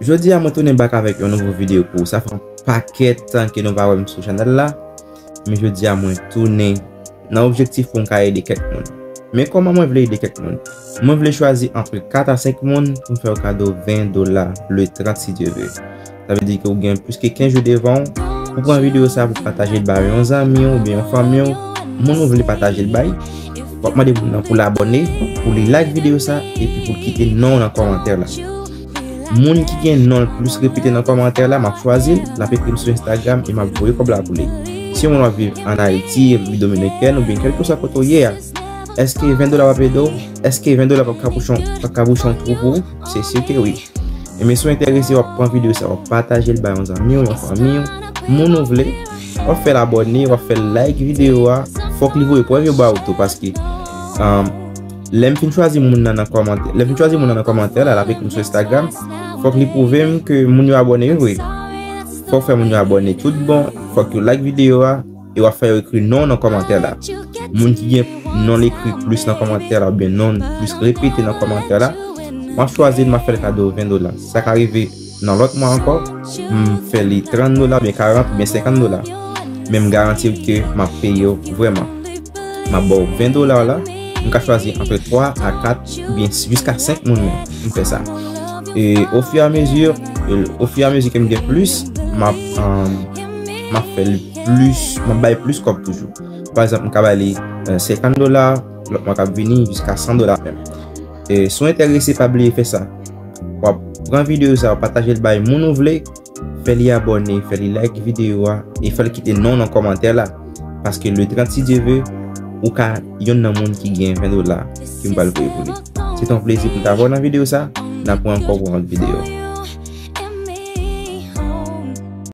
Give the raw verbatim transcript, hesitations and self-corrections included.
Jodi a mwen tounen back avèk yon nouvo videyo pou ou. Sa fè yon pakèt tan ke nou pa wè m sou chanèl la. Men jodi a mwen tounen nan objektif pou m ka ede kèk moun. Men kòman mwen vle ede kèk moun? Mwen vle chwazi antre kat a senk moun pou m fè yo kado ven dola le trant si Dye ve. Sa vle di ke ou gen plis ke kenz jou devan w pou pran videyo sa pou pataje l ba yon zanmi w oubyen yon fanmi w, moun ou vle pataje l bay. W ap mande moun nan pou l abòne, pou li like videyo sa, epi pou l kite non w nan kòmantè la. Moun ki gen non l plis repete nan kòmantè la, m ap chwazi l, l ap ekri m sou Instagram e m ap voye kòb la pou li. Si yon moun w ap viv ann Ayiti, Repiblik Dominikèn oubyen kèlkeswa kote w ye a, èske ven dola w ap ede w? Èske ven dola p ap ka bouche yon, p ap ka bouche yon twou pou ou? Se si ke wi. Ebyen, si w enterese, w ap pran videyo sa, w ap pataje l bay yon zanmi w, yon fanmi w, moun ou vle. W ap fè l abòne, w ap fè l like videyo a. Fòk li voye prèv yo ba ou tou, paske, um, lè m fin chwazi moun nan nan kòmantè, lè m fin chwazi moun nan nan kòmantè la, l ap ekri m sou Instagram, fòk li pwouve m ke moun yo abòne wi vre. Fòk fè moun yo abòne tout bon, fòk yo like videyo a, e w ap fè yo ekri non w nan kòmantè la. Moun ki gen non l ekri plis nan kòmantè la, oubyen non l plis repete nan kòmantè la, m ap chwazi l, m ap fè l kado ven dola. Sa ka rive nan lòt mwa ankò, m fè li trant dola, oubyen karant, oubyen senkant dola. Men m garanti w ke m ap peye w vrèman. M ap ba w ven dola la, m ka chwazi antre twa a kat, oubyen jiska senk moun menm, m fè sa. E ofiramezi, ofiramezi ke m gen plis, m ap, um, m ap fè l plis, m ap bay plis kòb toujou. Pa egzanp, m ka ba li, eh, senkant dola, lòt mwa k ap vini, jiska san dola menm. E si w enterese, pa bliye fè sa. W ap pran videyo sa, w ap pataje l bay moun ou vle, fè li abòne, fè li like videyo a, e fè l kite non w nan kòmantè la. Paske le trant si Dye ve, ou ka yonn nan moun ki gen ven dola ke m pral voye pou li. Se te yon plezi pou m ta avè w nan videyo sa, n ap wè ankò pou yon lòt videyo.